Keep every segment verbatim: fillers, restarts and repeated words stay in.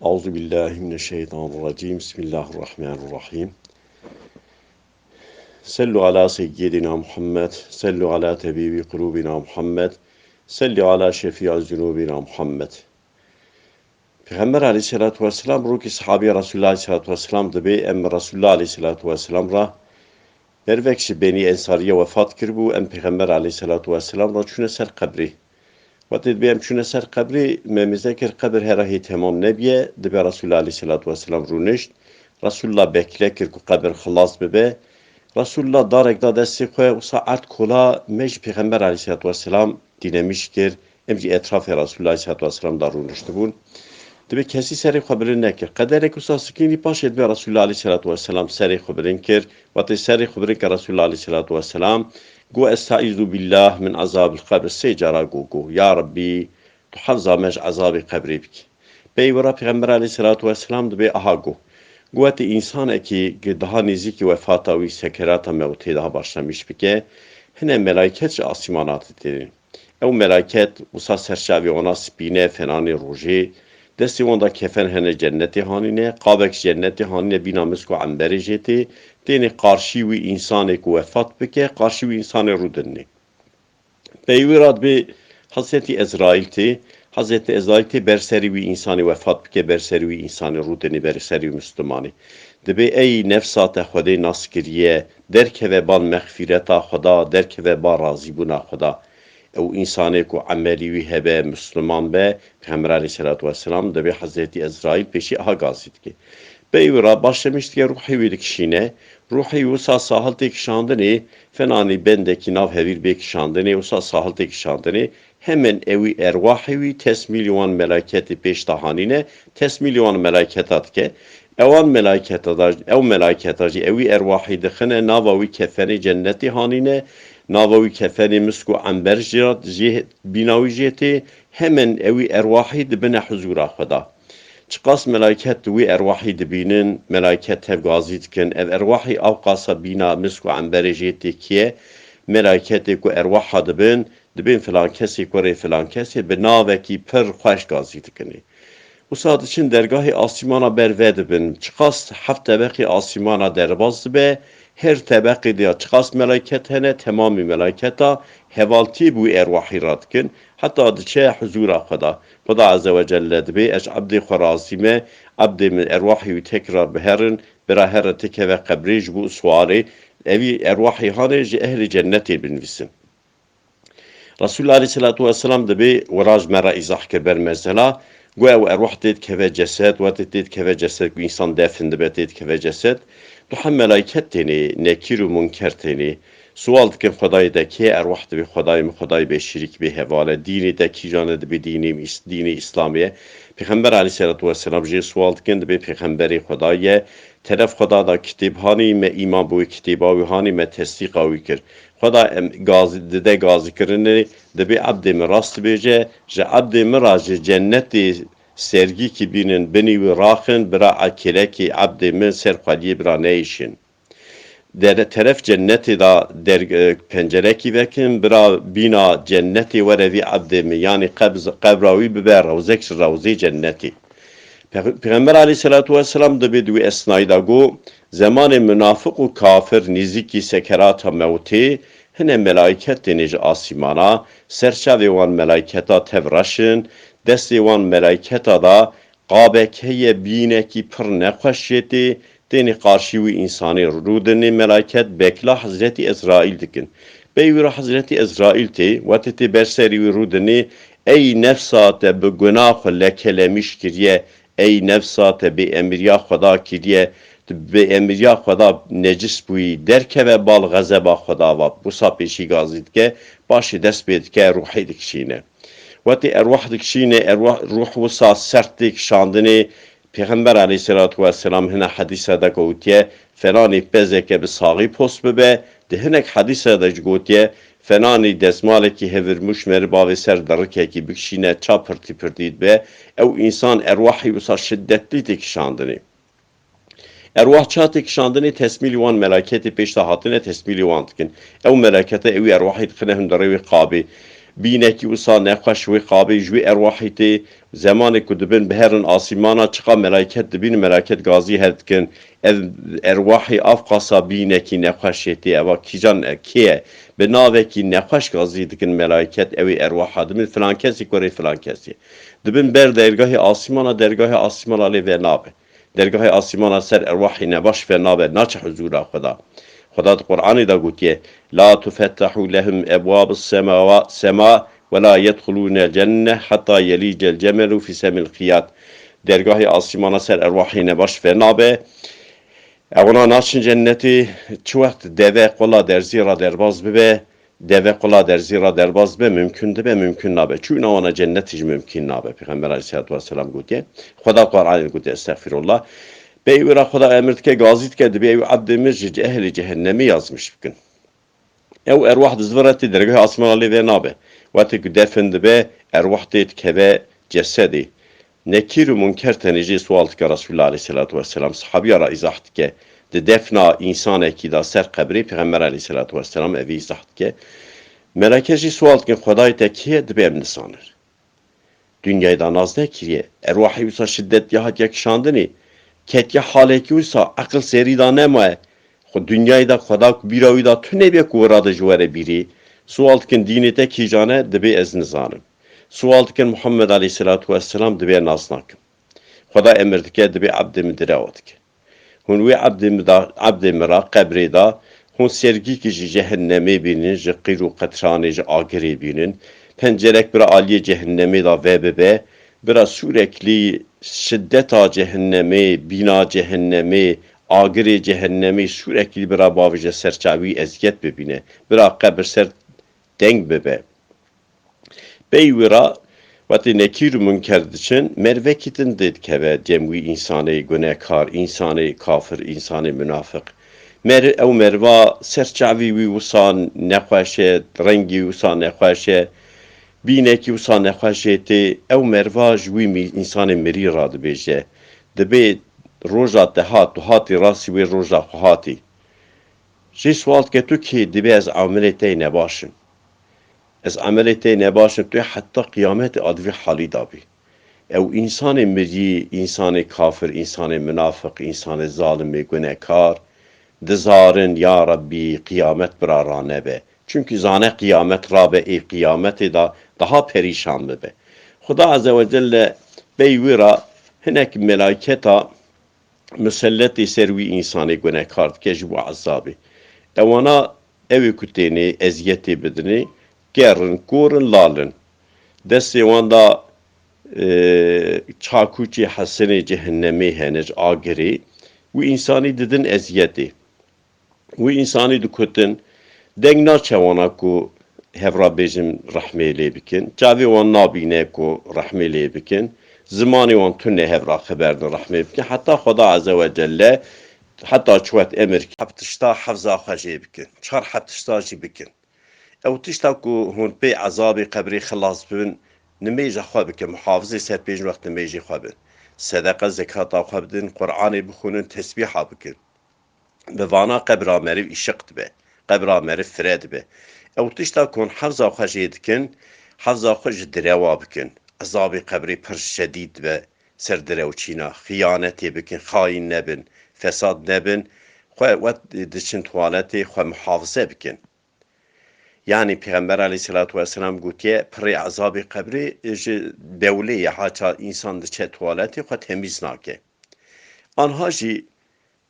أعوذ بالله من الشيطان الرجيم. بسم الله الرحمن الرحيم. صلوا على سيدنا محمد. صلوا على طبيب قلوبنا محمد. صلوا على شفيع ذنوبنا محمد. Pêxember aleyhisselatu vesselam, rokî sahabî Resulullah aleyhisselatu vesselam dibê, em Resulullah aleyhisselatu vesselam ra, dervek ji Benî Ensariye wefat kiribû, em Pêxember aleyhisselatu vesselam ra çûne ser qebrê. Wextê dibê em çûne ser qebrê, me mêze kir qebir hera hê temam nebiye, dibê Resulullah aleyhisselatu vesselam rûnişt. Resulullah bekle kir ku qebir xilas bibe. Resulullah darek da destê xwe, wisa erd kola me ji Pêxember aleyhisselatu vesselam dînemîş kir. Em jî etrafê Resulullah aleyhisselatu vesselam da rûniştibûn. Dibê kesî serê xwe bilind nekir. Qederek wisa sikînî, paşê dibê Resulullah aleyhisselatu vesselam serê xwe bilind kir. Wextê serê xwe bilind kir Resulullah aleyhisselatu vesselam, got, "Estaizu billah min azabil qebr." Sê cara got, got, "Ya Rabbî, tu hefza me ji ezabê qebrê bikî." Pey wî re Pêxember aleyhisselatu vesselam dibê aha got. Got, wextê însanekî ki daha nêzîkî wefata wî, sekerata mewtê daha başlamiş bike, hine melayket ji asîmana têne. Ew melayket wisa serçavê wana spî ne, fenanê rojê, destê wan da kefen hene cennetê hanîne, qabek ji cennetê hanîne, bîna misk û emberê jê tê, tênê qarşî wî însanê ku wefat bike, qarşî wî însanê rûdinê. Pey wî re dibê Hezretî Ezraîl tê, Hezretî Ezraîl tê ber serî wî însanê wefat bike, ber serî wî însanê rûdinê, ber serî wî mislimanê. Dibê ey nefsa te Xwedê nas kiriye, derkeve bal mexfîreta Xweda, derkeve bal razîbûna Xweda. Ew însanê ku emelî wî hebe, misliman be, Pêxember aleyhisselatu vesselam dibê Hezretî Ezraîl pêşî aha gazî dike. Pey wî re başlemiş dike, ruhê wî dikişîne. Ruhê wî wisa sahil tê kişandinê, fenanî bendekî nav hevîr bê kişandinê, wisa sahil tê kişandinê. Hemen ewî erwahê wî tesmîlî wan melayketê pêş de hanîne, tesmîlî wan melayketa dike. Ewan melayketa da, ew melayketa jî ewî erwahî dixine nava wî kefenê cennetî hanîne, nava wî kefenê misk û ember jê, jê bîna wî jê tê, hemen ewî erwahî dibine huzûra Xweda. Çiqas melayket wî erwahî dibînin, melayket tev gazî dikin. Ev erwahî awqasa bîna misk û emberê jê têkiye. Melayketê ku erwaha dibin, dibên filan kesê kurê filan kesê bi navekî pir xweş gazî dikinê. Wisa diçin dergahê asîmana ber vedibin. Çiqas heft tebeqê asîmana derbas dibe, her tebeqê de ya çiqas melayket hene, temamî melayketa hevaltiyê bi wî erwahî radikin. Heta diçe huzûra Xweda. Xweda Azze ve Celle dibê, ez ebdê xwe razî me, ebdê min erwahî wî tekrar biherin, bira here tikeve qebrê ji bo sualê, evî erwahî hanê ji ehlê cennetê binivîsin. Resulullah aleyhisselatu vesselam dibê wira ji me re îzah kir ber mesela, got ew erwah tê dikeve cesed, wextê tê dikeve cesed ku însan defin dibe tê dikeve cesed, du heb melayket tênê, nekîr û munker tênê. Sual dikin Xwedayê te kê ye? Erwah dibê Xwedayê min, Xwedayê bê şirîk, bê heval e. Dînê te kîjan e? Dibê dînê, dînê Îslamê ye. Pêxember aleyhisselatu vesselam jê sual dikin, dibê Pêxemberê Xwedayê ye. Teref Xweda da kitêb hanî, me îman bi wê kitêba wî hanî, me tesdîqa wî kir. Xweda em gaz, dide gazîkirinê, dibê ebdê min rast dibêje, ji ebdê min ra ji cennetê sergîkî bînin, binî wî raxin, bira ekêlekî ebdê min ser xweliyê bira neyêşin. Dere-, teref cennetê da der-, e, pencerekî vekin, bira bîna cennetê were vî ebdê min, yanî qebz-, qebra wî bibe rewzek ji rewzê cennetê. Pêx-, Pêxember aleyhisselatu vesselam dibê di wî esnayî da got, zemanê munafiq û kafir nêzîkî sekerata mewtê, hine melayket tênê ji asîmana, serçavê wan melayketa tev reş in, destê wan melayketa da qabek heye, bînekî pir nexweş jê tê, tênê qarşî wî însanê rûdinê, melayket bekla Hezretî Ezraîl dikin. Pey wî re Hezretî Ezraîl tê, wextê tê ber serî wî rûdinê, ey nefsa te bi guna xwe lekelemîş kiriye, ey nefsa te bêemiriya Xweda kiriye, tu bi bêemiriya Xweda necis bûyî, derkeve bal xezeba Xweda, va wisa pêşî gazî dike, paşê dest pê dike, ruhê dikişîne. Wextê erwah dikişîne, erwah, ruh wisa sert tê kişandinê. Pêxember aleyhisselatu vesselam hine hedîse de gotiye, felanî pezeke bi saxî post bibe, di hinek hedîse de jî gotiye, felanî dezmalekî hevirmûş meriv bavê ser dirikekî bikişîne, ça pirtî pirtî dibe, ew însan erwahî wisa şiddetli tê kişandinê. Erwah ça tê kişandinê, tesmîlî wan melaketê pêş de hatine, tesmîlî wan dikin. Ew melakete ewî erwahî dixine hundirê wî qabê. Bînekî wisa nexweş wê qabê ji wê erwahî tê. Zemanê ku dibin biherin asîmana, çiqa melaiket dibînin, melaiket gazî hev dikin. Ev erwahî avqasa bînekî nexweşê tê. Eva kîjan e, kê ye? Bi navekî nexweş gazî dikin melaiket, ew ê erwaha dibin filan kesî, kurê filan kesî. Dibin ber dergahê asîmana, dergahê asîmana lê ve nabe. Dergahê asîmana ser erwahî nebaş ve nabe, naçe huzûra Xweda. Xweda di Qur'anê de gotiye, "La tufettahu lehum ebwabus semawa-, sema ve la yedxulûne cenne hatta yelicel cemelu fî semil xiyat." Dergahê asîmana ser erwahî nebaş ve nabe. Ewana naçin cennetê, çi wext deve qula derzî ra derbaz bibe, deve qula derzî ra derbaz be, mimkun dibe, mimkun nabe. Çûna wana cennetî jî mimkun nabe. Pêxember aleyhisselatu vesselam gotiye. Xweda Qur'anê gotiye, estexfirullah. Bey wira Xweda emir dike, gazî dike, dibe ew ebdê min ji ehlê cehennemê yazmiş bikin. Ew erwah dizvire tê dergehê asmana lê vê nabe. Wextê ku defin dibe, erwah tê dikeve cesedê. Nekîr û Munker tenê jê sual dike Resulullah aleyhisselatu vesselam. Sahabiya ra îzah dike. Di defna însanekî de ser qebrê Pêxember aleyhisselatu vesselam evî îzah dike. Meleke jî sual dikin, Xwedayê te kê ye? Dibe em nizanin. Dinyayê de nas nekiriye. Erwahê wisa şiddet ya hatiye kişandinê. Ketiye halekî wisa eqil serî de nemaye. Xwe dinyayê de Xweda ku bîra wî de tune be ku wira de ji were bîrî. Sual dikin dînê te kîjan e? Dibe ez nizanim. Sual dikin Muhammed aleyhisselatu vesselam? Dibe nas nakim. Xweda emir dike, dibe ebdê min direwa dike. Hûn wê ebdê min da, ebdê min ra, qebrê da, hûn sergîkî ji cehennemê bînin, ji qîr û qetranê, ji agirê bînin. Pencerek bira aliyê cehennemê da ve bibe, bira sûreklî şiddeta cehennemê, bîna cehennemê, agirê cehennemê sûreklî bira bavêje ser çavî eziyet bibîne. Bira qebir ser teng bibe. Pey wira, wextê Nekîr û Munker diçin, mervekî din dê dikeve cem wî însanê gunekar, însanê kafir, însanê munafiq. Mer-, ew merva ser çavî wî wisa nexweş e, rengî wisa nexweş e, bînekî wisa nexweş jê tê, ew merva ji wî mî-, însanê mirî ra dibêje. Dibê roja te hat, tu hatî rastî wê roja xwe hatî. Jê sual dike, tu kê? Dibê ez amelê te yê nebaş im. Ez amelê te yê nebaş im, tu heta qiyametê a di vî halî de bî. Ew însanê mirî, însanê kafir, însanê munafiq, însanê zalimê gunekar, dizarin, ya Rebbî, qiyamet bira ranebe. Çimkî zane qiyamet rabe, ê qiyametê de daha perîşan bibe. Xuda Azze ve Celle pey wî ra hinek melayketa muselletê ser wî însanê gunekar dike ji bo ezabê. Ewana ew ê ku tênê eziyetê bidinê, ker in, kor in, lal in. Destê wan da, e, çakûçê hesinê cehennemê hene ji agirê. Wî însanî didin eziyetê. Wî însanî dikutin, deng naçe wana ku hev ra bêjin rehmê lê bikin. Çavê wan nabîne ku rehmê lê bikin. Zimanê wan tune hev ra xeber din rehmê bikin. Heta Xweda Azze ve Celle, heta çi wet emir kir, heb tişta hefza xwe jê bikin. Çar heb tişta jî bikin. Ew tişta ku hûn pê ezabê qebrê xilas bibin, nimêja xwe bikin, muhafizê ser pênc wext nimêjê xwe bin. Sedeqe zekata xwe bidin, Qur'anê bixwînin, tesbîha bikin. Bi vana qebra meriv îşiq dibe, qebra meriv fire dibe. Ew tişta ku hûn hefza xwe jê dikin, hefza xwe ji direwa bikin. Ezabê qebrê pir şedîd dibe ser direwçîna. Xiyanetê bikin, xayîn nebin, fesad nebin. Xwe wet diçin tuwaletê, xwe muhafize bikin. Yanî Pêxember aleyhisselatu vesselam gotiye, pirê ezabê qebrê ji bewlê ye, haça însan diçe tuwaletê xwe temîz nake. Anha jî,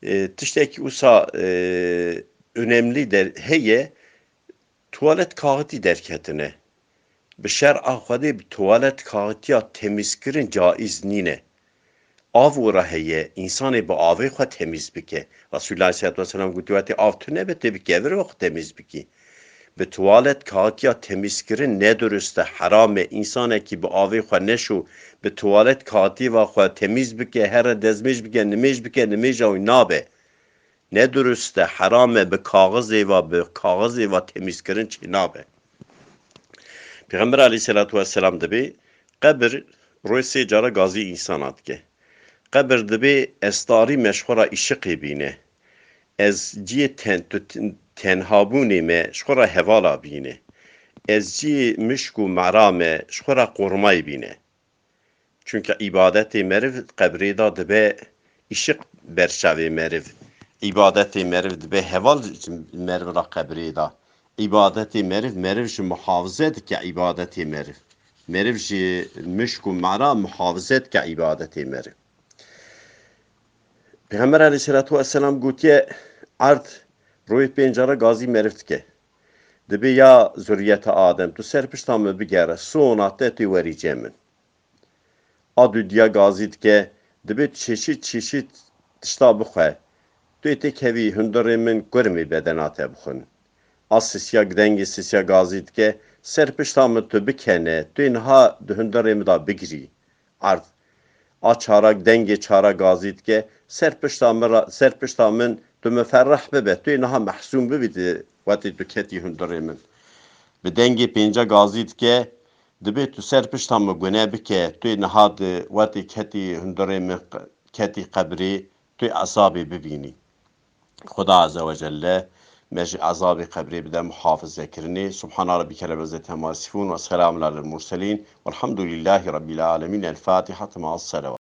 e, tiştekî wisa, e, önemli der heye, tuwalet kaxitî derketine. Bi şer'a Xwedê bi tuwalet kaxitiya temîzkirin caiz nîne. Av wira heye, însanê bi avê xwe temîz bike. Resulullah aleyhisselatu vesselam gotiye, wextê av tune be, tê bi kevir ve xwe temîz bikî. Bi tuwalet kaxitiya temîzkirin ne durust e, heram e. Însanekî bi avê xwe neşo, bi tuwalet kaxitî ve xwe temîz bike, here dezmêj bike, nimêj bike, nimêja wî nabe. Ne durust e, heram e, bi kaxizê ve, bi kaxizê ve temîzkirin çênabe. Pêxember aleyhisselatu vesselam dibê, qebir royê sê cara gazî însana dike. Qebir dibê, ez tarî me ji xwe re îşiqê bîne. Ez ciyê ten-, tu ten-, tenhabûnê me ji xwe re hevala bîne. Ez cî mişk û mera me ji xwe re qormayî bîne. Çunke îbadetê meriv qebrê de dibe îşiq ber çavê meriv. Îbadetê meriv dibe heval ji meriv re qebrê de. Îbadetê meriv, meriv ji muhafize dike îbadetê meriv. Meriv ji mişk û mera muhafize dike îbadetê meriv. Pêxember aleyhisselatu vesselam gotiye, erd royê pênca re gazî meriv dike. Dibê ya zuriyeta Adem, tu ser pişta min bigere, sona te tu werî cem min. A dudiya gazî dike, dibê tu çeşît çeşît tişta bixwe. Tu yê têkevî hundirê min kurmê bedena te bixwin. A sisiya dengê sisiya gazî dike, ser pişta min tu bikene, tu yê niha di hundirê min de bigirî. Erd. A çara dengê çara gazî dike, ser pişta min, ra- ser pişta min tu miferreh bibe, tu yê niha mehsûn bibî di wetê tu ketî hundirê min. Bi dengê pênca gazî dike, dibê tu ser pişta min gune bike, tu yê niha di wetê ketî hundirê min, q- ketî qebrê, tu yê ezabê bibînî. Xuda Azze ve Celle me ji ezabê qebrê bide muhafizekirinê. Subhana Rabbike Rabbil İzzeti Amma Yasifun ve Selamun Alel Murselin velhamdülillahi Rabbil Alemin. El Fatiha. Tema salavat.